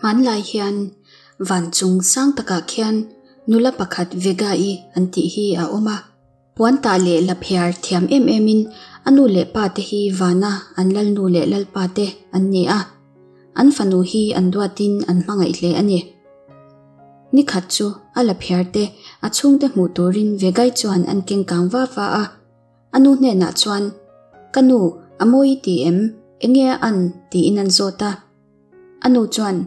Hmanlai hian van chung sang takah khian nula pakhat Vega-i an tih hi a awm a. Puan tah leh la phiar thiam em emin a nu leh pa te hi vana an lalnu leh lalpa te an ni a. An fanu hi an duatin an hmangaih hle a ni. Ni khat chu a la phiar te a chhungte hmuh turin Vegai chuan an keng kang va va a. A nu hnenah chuan, Ka nu, a mawi i ti em? Enge a an? tiin an zawt a. A nu chuan,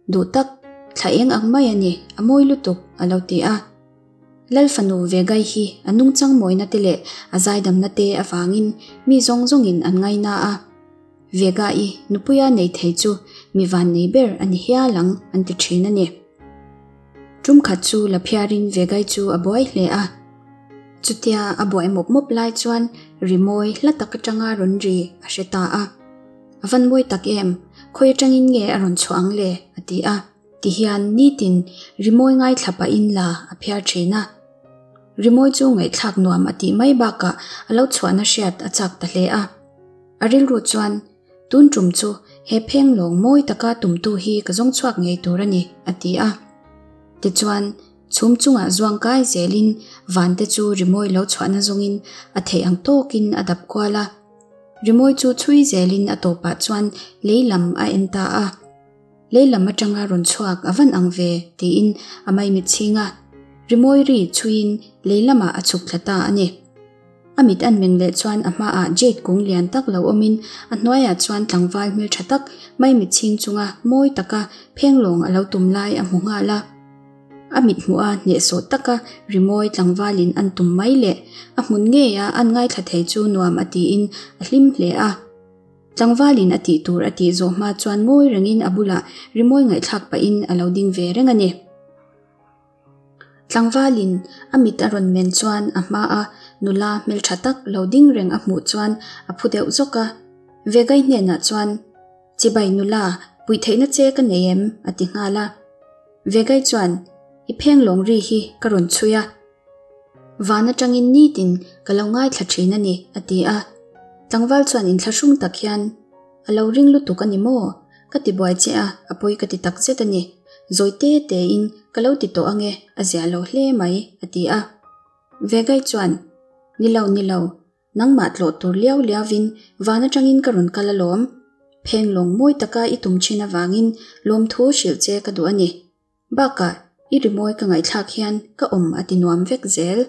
Duh tak, thla eng ang mai a ni, a mawi lutuk, a lo ti a. Lal fanu Vegai hi a nungchang mawina te leh a zaidamna te avangin mi zawng zawngin an ngaina a. Vega-i nupuia nei thei chu mi van nei ber a ni hial ang an ti thin a ni. Tum khat chu la phiarin Vegai chu a buai hle a. Chutia a buai mawp mawp lai chuan rimawi hla tak atanga rawn ri a hre ta a. A van mawi tak em, khawi atangin nge a rawn chhuah ang le? a ti a. Tihian nitin rimawi ngaithla pahin la a phiar thin a. Rimawi chu ngaihthlak nuam a tih mai bakah a lo chhuahna hriat a chak ta hle a. A rilru chuan, Tun tum chu he pheng lawng mawi taka tumtu hi ka zawng chhuak ngei tur a ni, a ti a. Tichuan, chhum chungah zuang kai zelin vante chu rimawi lo chhuahna zawngin a theih ang tawkin a dap kual a. Rimawi chu chhui zelin a tawpah chuan lei lam a en ta a. Lei lam atanga rawn chhuak a van ang ve, tiin a maimit chhing a. Rimawi ri chhuiin lei lamah a chhuk thla ta a ni. A mit an meng leh chuan a hmaah jade kung lian tak lo awmin a hnuaiah chuan tlangval hmeltha tak maimit chhing chunga mawi taka phenglawng a lo tum lai a hmu nghal a. A mit hmuh a hnehsawh taka rimawi tlangvalin an tum mai leh a hmun ngeia an ngaithla thei chu nuam a tiin a hlim hle a. Tlangvalin a tih tur a tih zawh hma chuan ngawi rengin a bulah rimawi ngaihthlak pahin a lo ding ve reng a ni. Tlangvalin a mit a rawn men chuan a hmaa nula hmeltha tak lo ding reng a hmuh chuan a phu deuh zawk a. Vegai hnenah chuan, Chibai nula, puih theihna che ka nei em? a ti nghal a. Vegai chuan, I pheng lawng ri hi ka rawn chhui a. Van atangin nitin ka lo ngaithla thin a ni, a ti a. Tlangval chuan inthlahrung tak hian, A lo ring lutuk a ni maw? Ka ti buai che a, a pawi ka ti tak zet a ni. Zawi te tein ka lo ti tawh ange, a zia lo hle mai, a ti a. Vegai chuan, Ni lo, ni lo, nangmah tlawh tur liau liauvin van atangin ka rawn kal alawm. Pheng lawng mawi taka i tum thin avangin lawmthu hrilh che ka duh a ni. Bakah, i rimawi ka ngaihthlak hian ka awm a ti nuam vek zel.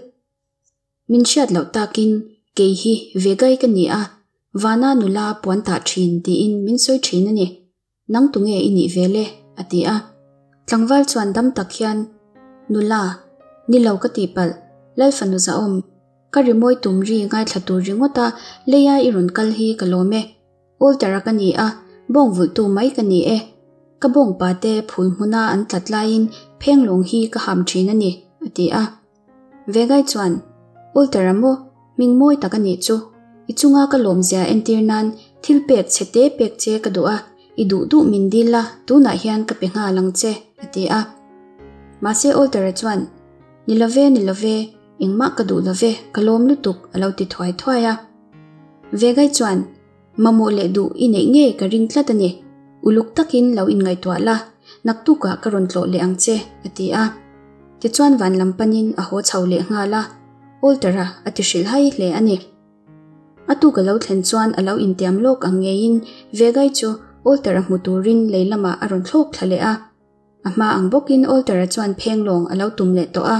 Min hriat loh takin kei hi Vegai ka ni a, Vana nula puan tah thin tiin min sawi thin a ni. Nang tunge i nih ve le? a ti a. Tlangval chuan dam tak hian, Nula, ni lo ka tih palh, Lal fanu zahawm, ka rimawi tum ri ngaithla tur ringawta leia i rawn kal hi ka lawm e. Walter-a ka ni a, bawng vulhtu mai ka ni e. Ka bawngpa te phul hmuna an tlat laiin phenglawng hi ka ham thin a ni, a ti a. Vegai chuan, Walter-a maw, hming mawi tak a nih chu. I chunga ka lawmzia entir nan thil pek chhe te pek che ka duh a, i duh duh min dil la, tunah hian ka pe nghal ang che, a ti a. Mahse Walter-a chuan, Ni love, ni love, engmah ka duh love, ka lawm lutuk, a lo ti thuai thuai a. Vegai chuan, Mamawh leh duh i neih ngei ka ring tlat a ni. Uluk takin lo inngaihtuah la, naktukah ka rawn tlawh leh ang che, a ti a. Tichuan van lam panin a haw chho leh nghal a, Walter-a a ti hrilh hai hle a ni. A tuk a lo thlen chuan a lo intiam lawk ang ngeiin Vegai chu Walter-a hmu turin lei lamah a rawn thlawk thla leh a. A hma ang bawkin Walter-a chuan phenglawng a lo tum leh tawh a.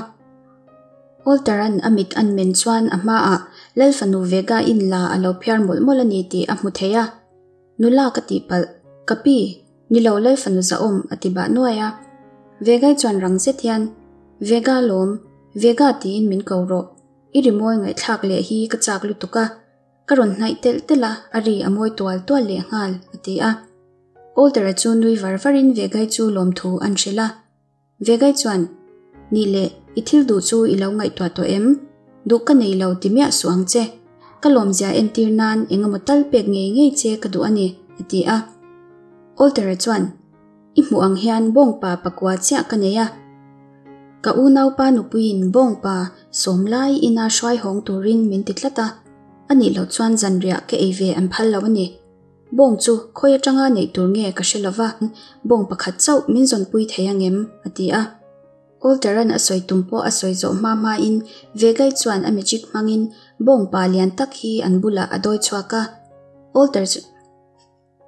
Walter-a'n a mit an men chuan a hmaah Lal fanu Vega in la a lo phiar mawlh mawlh a ni tih a hmu thei a. Nula ka tihpalh, ka pi, ni lo Lal fanu zahawm a ti bah nuai a. Vega-i chuan rang zet hian, Vega lawm, Vega tiin min ko rawh. I rimawi ngaihthlak leh hi ka chak lutuk a. Ka rawn hnaih telh telh a, a ri a mawi tual tual leh nghal, a ti a. Walter-a chu nui var varin Vegai chu lawmthu an hrilh a. Vegai chuan, Nih leh, i thil duh chu i lo ngaihtuah tawh em? Duh ka nei lo ti miah suh ang che. Ka lawmzia entir nan eng emaw tal pek ngei ngei che ka duh a ni, a ti a. Walter-a chuan, I hmuh ang hian bawngpa pakua chiah ka nei a. Ka unaupa nupuiin bawngpa sawm lai ina hruai hawng turin min ti tlat a, a nih loh chuan zanriah ka ei ve an phal lo a ni. Bawng chu khawi atanga neih tur nge ka hre lova, bawng pakhat chauh min zawnpui thei angem? a ti a. Walter-a'n a sawi tum pawh a sawi zawh hma hmain Vegai chuan a magic hmangin bawng pa lian tak hi an bulah a dawi chhuak a. Walter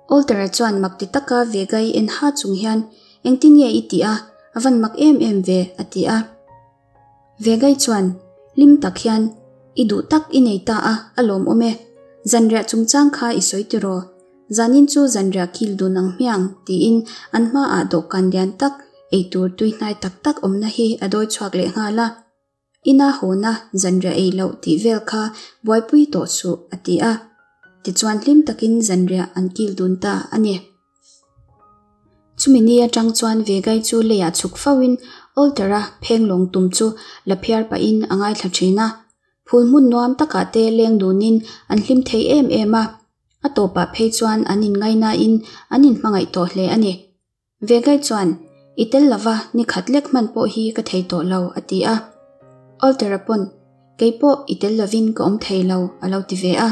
Walter-a chuan mak ti taka Vegai en ha chung hian, Engtin nge i tih a? A van mak em em ve, a ti a. Vegai chuan hlim tak hian, I duh tak i nei ta a, a lawmawm e. Zanriah chungchang kha i sawi tiraw? Zanin chu zanriah kil dun ang hmiang, tiin an hmaah dawhkan lian tak, eitur tui hnai tak tak awmna hi a dawi chhuak leh nghal a. Ina hawna zanriah ei loh tih vel kha buaipui tawh suh, a ti a. Tichuan hlim takin zanriah an kil dun ta a ni. Chumi ni atang chuan Vegai chu leiah chhuk fauhin Altar-a phenglawng tum chu la phiar pahin a ngaithla thin a. Phul hmun nuam takah te leng dunin an hlim thei em em a. A tawpah phei chuan an inngainain an inhmangaih tawh hle a ni. Vegai chuan, I tel lova ni khat lek hman pawh hi ka thei tawh lo, a ti a. Altar-a pawn, Kei pawh i tel lovin ka awm thei lo, a lo ti ve a.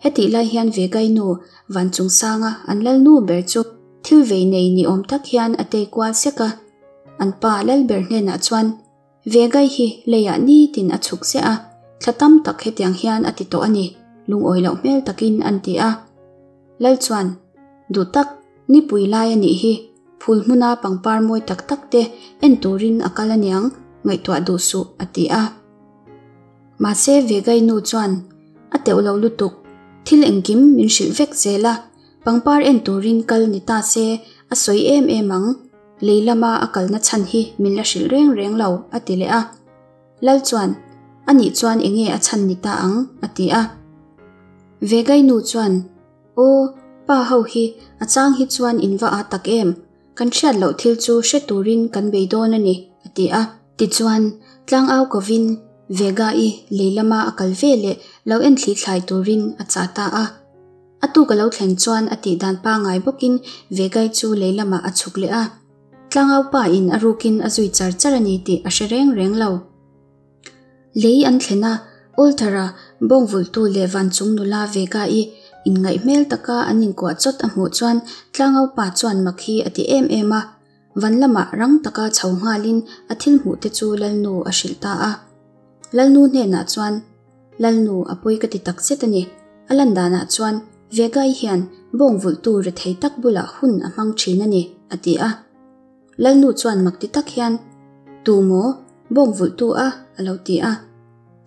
Hetih lai hian Vegai nu van chung sanga an lal nu ber chu thil vei nei ni awm tak hian a tei kual sek a. An pa lal ber hnenah chuan, Vegai hi leiah nitin a chhuk ziah a, thla tam tak hetiang hian a ti tawh a ni, lungawi loh hmel takin an ti a. Lal chuan, Duh tak, nipui lai a nih hi, phul hmuna pangpar mawi tak tak te en turin a kal aniang, ngaihtuah duh suh, a ti a. Mahse Vegai nu chuan, A teuh lo lutuk, thil engkim min hrilh vek zel a, pangpar en turin kal ni ta se a sawi em em ang, lei lama a kalna chhan hi min la hrilh reng reng lo, a ti leh a. Lal chuan, A nih chuan enge a chhan ni ta ang? a ti a. Vegai nu chuan, Aw, pa ho hi a chang hi chuan in va â tak em? Kan hriat loh thil chu hre turin kan bei dawn a ni, a ti a. Tichuan, tlangau kovin Vega-i lei lama a kal ve leh lo en thli thlai turin a chah ta a. A tuk a lo thlen chuan a tih dan pangai bawkin Vega-i chu lei lamah a chhuk leh a. Tlangau pa in a rukin a zui char char a ni tih a hre reng reng lo. Lei an thlen a, Altar-a bawngvulhtu leh vanchung nula Vega-i inngaih hmel taka an inkuah chawt a hmuh chuan Tlangau pa chuan mak hi a ti em em a. Van lamah rang taka chho nghalin a thil hmuh te chu Lalnu a hrilh ta a. Lalnu hnenah chuan, Lalnu a pawi ka ti tak zet a ni. A lan danah chuan Vegai hian bawng vulhtu rethei tak bulah hun a hmang thin a ni, a ti a. Lalnu chuan mak ti tak hian, Tu maw? Bawng vulhtu a? a lo ti a.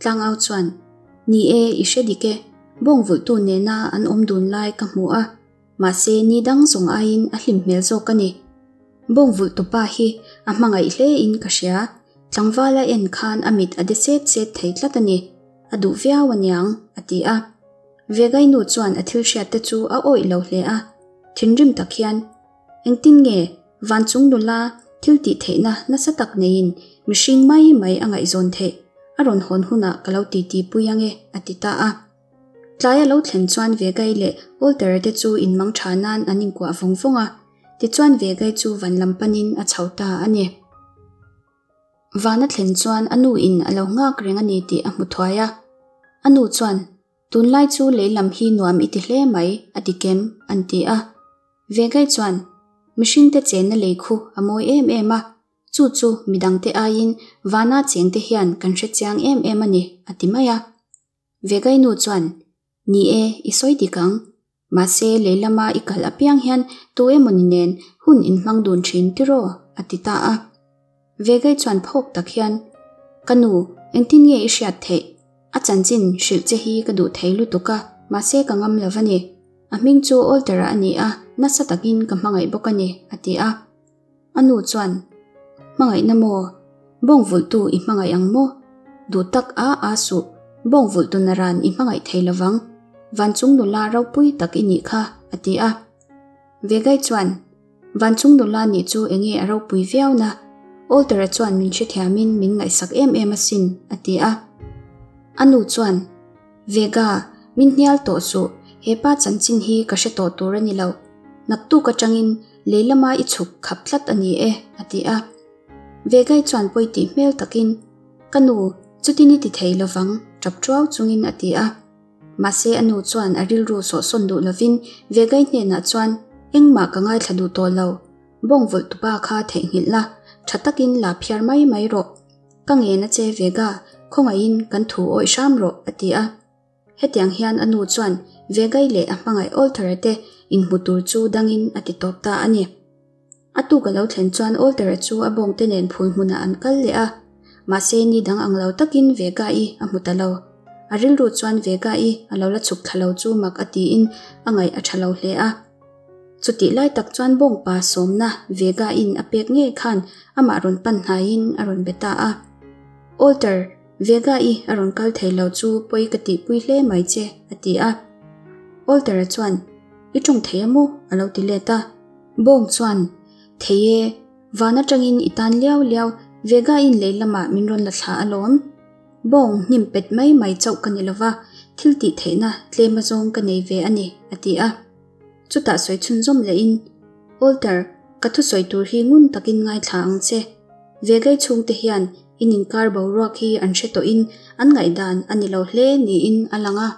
Tlangau chuan, Ni e, i hre dik e. Bawng vulhtu nena an awm dun lai ka hmu a. Mahse, ni dang zawng aiin a hlim hmel zawk a ni. Bawng vulh tupa hi a hmangaih hle in ka hria. Tlangval a en khan a mit a de set set thei tlat a ni. A duh viau aniang, a ti a. Vegai nu chuan a thil hriat te chu a awih lo hle a. Thinrim tak hian, Engtin nge vanchung nula thil tih theihna nasa tak neiin mihring mai mai a ngaihzawn theih? A rawn hawn hunah ka lo titi pui ange, a ti ta a. Tlai a lo thlen chuan Vegai leh Walter-a te chu inmang tha nan an inkuah vawng vawng a, tichuan Vegai chu van lam panin a chho ta a ni. Van a thlen chuan a nu in a lo nghak reng a ni tih a hmu thuai a. A nu chuan, Tunlai chu lei lam hi nuam i ti hle mai, a ti kem, an ti a. Vegai chuan, Mihringte chenna lei khu a mawi em em a, Chu chu midangte aiin vana chengte hian kan hre chiang em em a ni, a ti mai a. Vegai nu chuan, Ni e, i sawi dik ang. Mahse, lei lama i kal apiang hian tu emawni nen hun inhmang dun thin tiraw? a ti ta a. Vegai chuan phawk tak hian, Ka nu, engtin nge i hriat theih? A chanchin hrilh che hi ka duh thei lutuk a, mahse ka ngam lo va ni. A hming chu Walter-a a ni a, nasa takin ka hmangaih bawk a ni, a ti a. A nu chuan, Hmangaihna maw? Bawng vulhtu i hmangaih ang maw? Duh tak a a suh, bawng vulhtu naran i hmangaih thei lovang. Vanchung nula ropui tak i nih kha, a ti a. Vegai chuan, Vanchung nula nih chu enge a ropui viau na? Alter-a chuan min hrethiamin min ngaihsak em em asin, a ti a. A nu chuan, Vega, min hnial tawh suh, he pa chanchin hi ka hre tawh tur a ni lo. Naktuk atangin lei lama i chhuk khap tlat a ni e, a ti a. Vegai chuan pawi tih hmel takin, Ka nu, chutin i ti thei lovang, tap tuau chungin a ti a. Mahse a nu chuan a rilru sawhsawn duh lovin Vegai hnenah chuan, Engmah ka ngaithla duh tawh lo. Bawng vulh tupa kha theihnghilh la, tha takin la phiar mai mai rawh. Ka ngen a che Vega, khawngaihin kan thu awih hram rawh, a ti a. Hetiang hian a nu chuan Vegai leh a hmangaih Alter-a te inhmu tur chu dangin a ti tawp ta a ni. A tuk a lo thlen chuan Alter-a chu a bawngte nen phul hmunah an kal leh a. Mahse ni dang ang lo takin Vega-i a hmu ta lo. A rilru chuan Vega-i a lo la chhuk thla lo chu mak a tiin a ngaih a tha lo hle a. Chutih lai tak chuan bawngpa sawmna Vega-in a pek ngei khan amah rawn pan hnaiin a rawn be ta a. Alter, Vega-i a rawn kal thei lo chu pawi ka tihpui hle mai che, a ti a. Alter-a chuan, I tawng thei a maw? a lo ti let a. Bawng chuan, Thei e, van atangin i tan liau liau, Vega-in lei lamah min rawn la thla alawm. Bawng hnim pet mai mai chauh ka ni lova, thil tih theihna tlem azawng ka nei ve a ni, a ti a. Chutah sawi chhunzawm lehin, Alter, ka thusawi tur hi ngun takin ngaithla ang che. Vegai chhungte hian in inkar boruak hi an hre tawhin an ngaihdan a ni lo hle niin a lang a.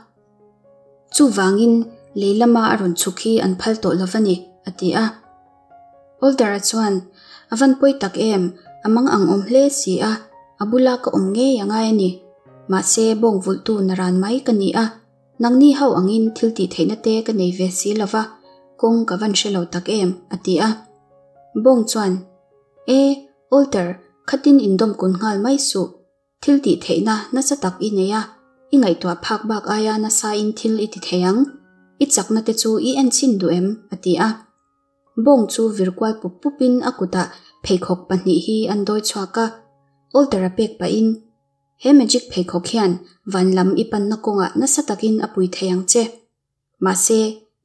Chuvangin lei lama a rawn chhuk hi an phal tawh lo va ni, a ti a. Alter-a chuan, A van pawi tak em, a mang ang awm hle si a, a bula ka awm ngei a ngai a ni. Mahse, bawng vulhtu naran mai ka ni a. Nangni ho angin thil tih theihna te ka nei ve si lo va, kawng ka van hre lo tak em, a ti a. Bawng chuan, E, Alter, khatin indawm kun nghal mai suh. Thil tih theihna nasa tak i nei a, i ngaihtuah phak bak aia nasain thil i ti thei ang. I chakna te chu i en chhin duh em? a ti a. Bawng chu vir kual pup pupin a kutah pheikhawk pahnih hi an dawi chhuak a. Alter-a pek pahin, He magic pheikhawk hian van lam i panna kawngah nasa takin a pui thei ang che. Mahse,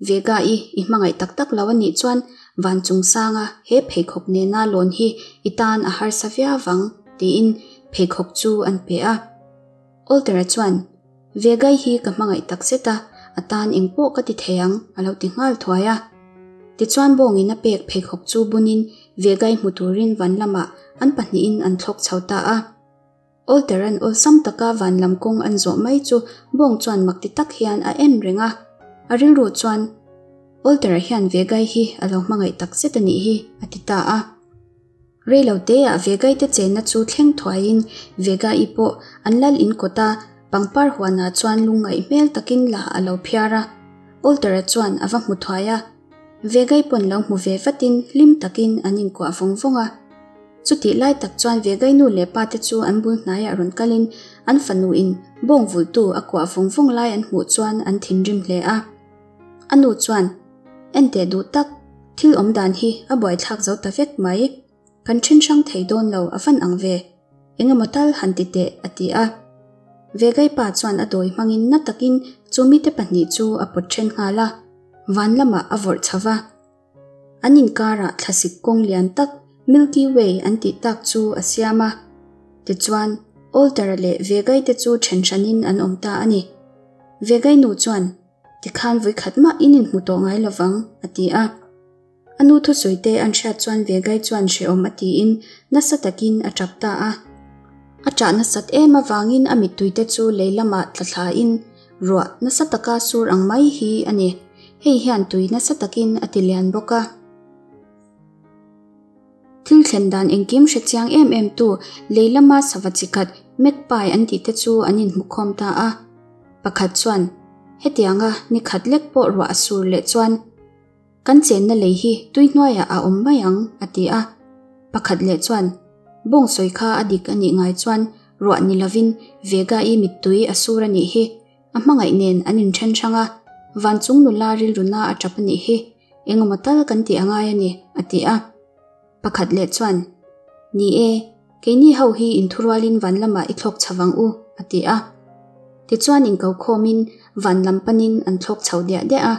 Vega-i i hmangaih tak tak lo a nih chuan van chung sanga he pheikhawk nena lawn hi i tan a harsa viau vang, tiin pheikhawk chu an pe a. Alter-a chuan, Vega-i hi ka hmangaih tak zet a, a tan eng pawh ka ti thei ang, a lo ti nghal thuai a. Tichuan bawngin a pek pheikhawk chu bunin Vega-i hmu turin van lamah an pahnihin an thlawk chho ta a. Alter-a'n awlsam taka van lam kawng an zawh mai chu bawng chuan mak ti tak hian a en reng a. A rilru chuan, Alter-a hian Vegai hi a lo hmangaih tak zet a nih hi, a ti ta a. Rei lo teah Vegai te chenna chu thleng thuaiin Vega-i pawh an lal in kawta pangpar huanah chuan lungngaih hmel takin la a lo phiar a. Alter-a chuan a va hmu thuai a. Vegai pawn lo hmu ve vatin hlim takin an inkuah vawng vawng a. Chutih lai tak chuan Vegai nu leh pa te chu an bul hnaiah rawn kalin an fanu in bawng vulhtu a kuah vawng vawng lai an hmuh chuan an thinrim hle a. A nu chuan, Enteh duh tak, thil awm dan hi a buaithlak zo ta vek mai. Kan then hrang thei dawn lo a van ang ve. Engemaw tal han ti teh, a ti a. Vegai pa chuan a dawi hmangin na takin chu mite pahnih chu a pawt then nghal a, van lamah a vawrh chho va. An inkarah thlasik kawng lian tak Milky Way an tih tak chu a siam a. Tichuan, Alter-a leh Vegai te chu then hranin an awm ta a ni. Vegai nu chuan, Tikhan vawikhat mah in inhmu tawh ngai lovang, a ti a. A nu thusawi te an hriat chuan Vegai chuan hrehawm a tiin nasa takin a tap ta a. A ṭah nasat em avangin a mittui te chu lei lamah tla thlain ruah nasa taka sur ang mai hi a ni. Hei hian tui nasa takin a ti lian bawk a. Thil thlen dan engkim hre chiang em em tu lei lama sava chi khat magpie an tih te chu an inhmukhawm ta a. Pakhat chuan, Hetianga ni khat lek pawh ruah a sur leh chuan, Kan chenna lei hi tui hnuaiah a awm mai ang, a ti a. Pakhat leh chuan, Bawng sawi kha a dik a nih ngai chuan ruah ni lovin Vega-i mittui a sur a nih hi. A hmangaih nen an inthen hrang a, van chung nula rilruna a tap a nih hi. Engemaw tal kan tih a ngai a ni, a ti a. Pakhat leh chuan, Ni e, keini ho hi inthurualin van lamah i thlawk chho vang u, a ti a. Tichuan inko khawmin van lam panin an thlawk chho diah diah a.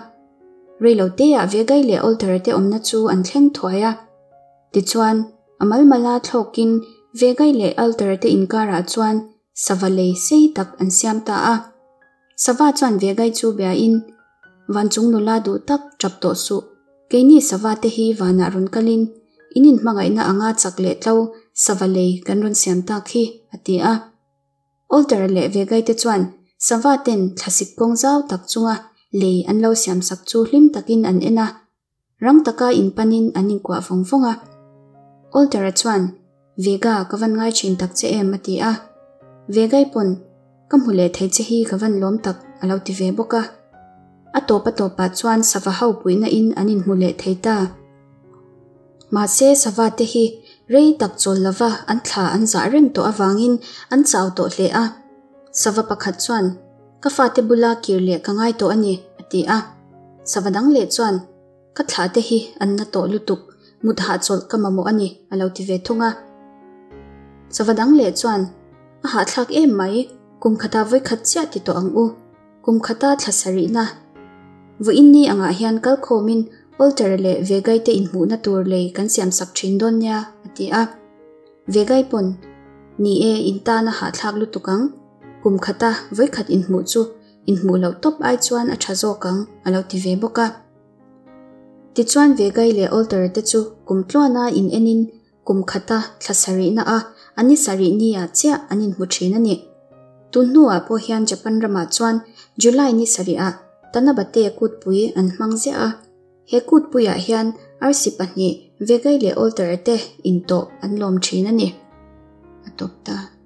Reiloteah Vegai leh Alter te awmna chu an thleng thuai a. Tichuan, a malmala thlawkin Vegai leh Alter te inkarah chuan sava lei sei tak an siam ta a. Sava chuan Vegai chu biain, Van chung nula duh tak tap tawh suh. Keini sava te hi vanah rawn kalin in inhmangaihna anga chak leh tlo sava lei kan rawn siam tak hi, a ti a. Alter leh Vegai te chuan Sava ten thlasik kawng zau tak chunga lei an lo siamsak chu hlim takin an en a. Rang taka inpanin an inkuah vawng vawng a. Alter-a chuan, Vega, ka van ngai thin tak che em? a ti a. Vegai pawn, Ka hmu leh thei che hi ka van lawm tak, a lo ti ve bawk a. A tawp a tawpah chuan sava ho puihna in an inhmu leh thei ta. Mahse sava te hi rei tak chawl lova an thla an zah reng tawh avangin an chau tawh hle a. Sava pakhat chuan, Ka fate bula kir leh ka ngai tawh a ni, a ti a. Sava dang leh chuan, Ka thla te hi an na tawh lutuk, mut hahchawlh ka mamawh a ni, a lo ti ve thung a. Sava dang leh chuan, A hahthlak em mai, kum khatah vawikhat chiah ti tawh ang u. Kum khata thla sarihna. Vawiin ni angah hian kal khawmin Alter leh Vegai te inhmuhna tur lei kan siamsak thin dawn nia, a ti a. Vegai pawn, Ni e, in tan a hahthlak lutuk ang. Kum khata vawikhat inhmuh chu inhmuh loh tawp ai chuan a tha zawk ang, a lo ti ve bawk a. Tichuan Vegai leh Alter te chu kum tluana in enin Kum khata thla sarihna a an ni sarih ni ah chiah an inhmu thin a ni. Tun hnuah pawh hian Japan ramah chuan July ni sarih ah Tanabate kutpui an hmang ziah a. He kutpuiah hian arsi pahnih Vegai leh Alter te intawh an lawm thin a ni. A tawp ta.